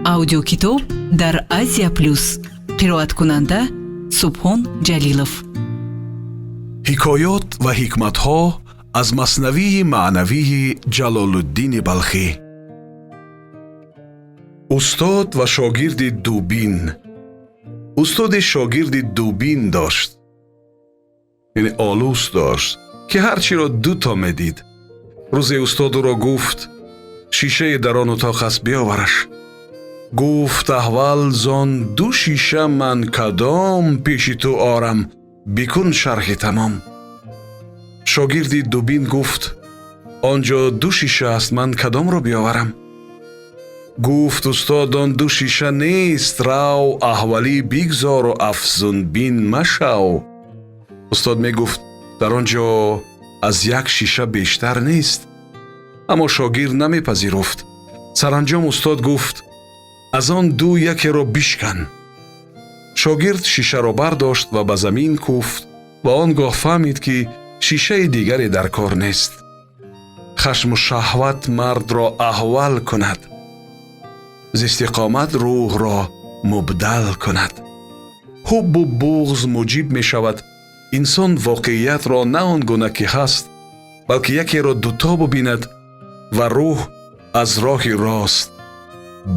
Аудиокитоб дар Азия Плюс. Қироаткунанда Субҳон Ҷалилов. Ҳикоёт ва ҳикматҳо аз Маснавии маънавии Ҷалолуддини Балхӣ. Устод ва шогирди дубин. Устоде шогирди дубин дошт, яъне олус дошт, ки ҳар чиро дуто медид. Рӯзе устод ӯро гуфт: «Шишае дар он утоқ аст, биёвараш». Гуфт: «Аҳвал зон ду шиша ман кадом пеши ту орам? Бикун шарҳи тамом». Шогирди дубин гуфт: «Он ҷо ду шиша аст, ман кадомро биёварам?» Гуфт устод: «Он ду шиша нест, рав, аҳвалӣ бигзору афзунбин машав». Устод мегуфт, дар он ҷо аз як шиша бештар нест, аммо шогирд намепазируфт. Саранҷом устод гуфт: «Аз он ду якеро бишкан». Шогирд шишаро бардошт ва ба замин кӯфт ва он гоҳ фаҳмид, ки шишаи дигаре дар кор нест. Хашму шаҳват мардро аҳвал кунад, з истиқомат рӯҳро мубдал кунад. Ҳуббу буғз муҷиб мешавад инсон воқеиятро на он гуна ки ҳаст, балки якеро дуто бубинад ва рӯҳ аз роҳи рост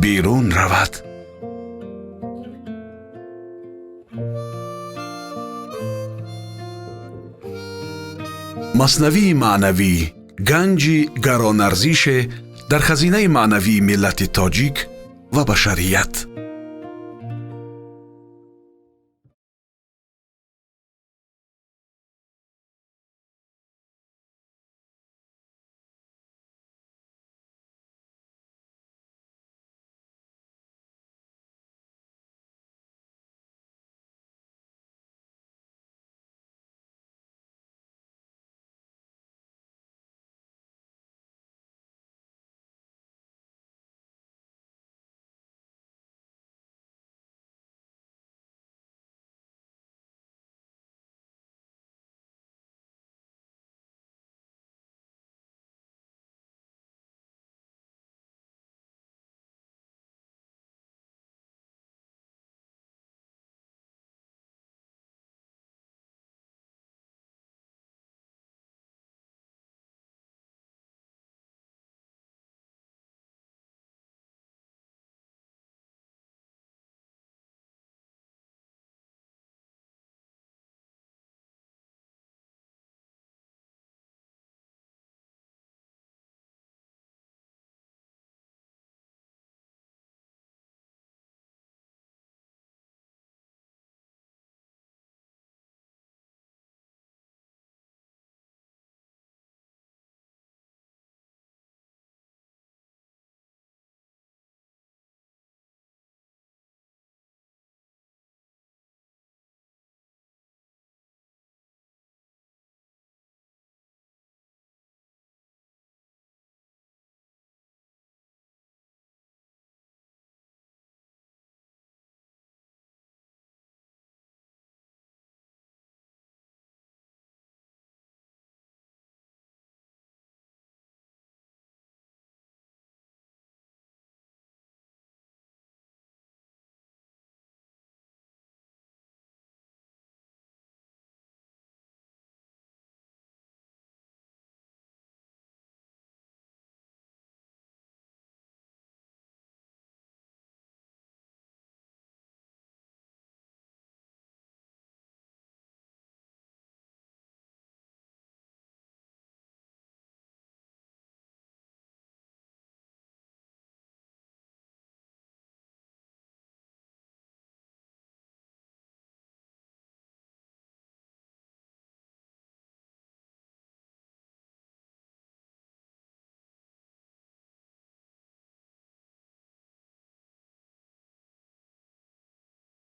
берун равад. Маснавии маънавӣ ганҷи гаронарзише дар хазинаи маънавии миллати тоҷик ва башарият.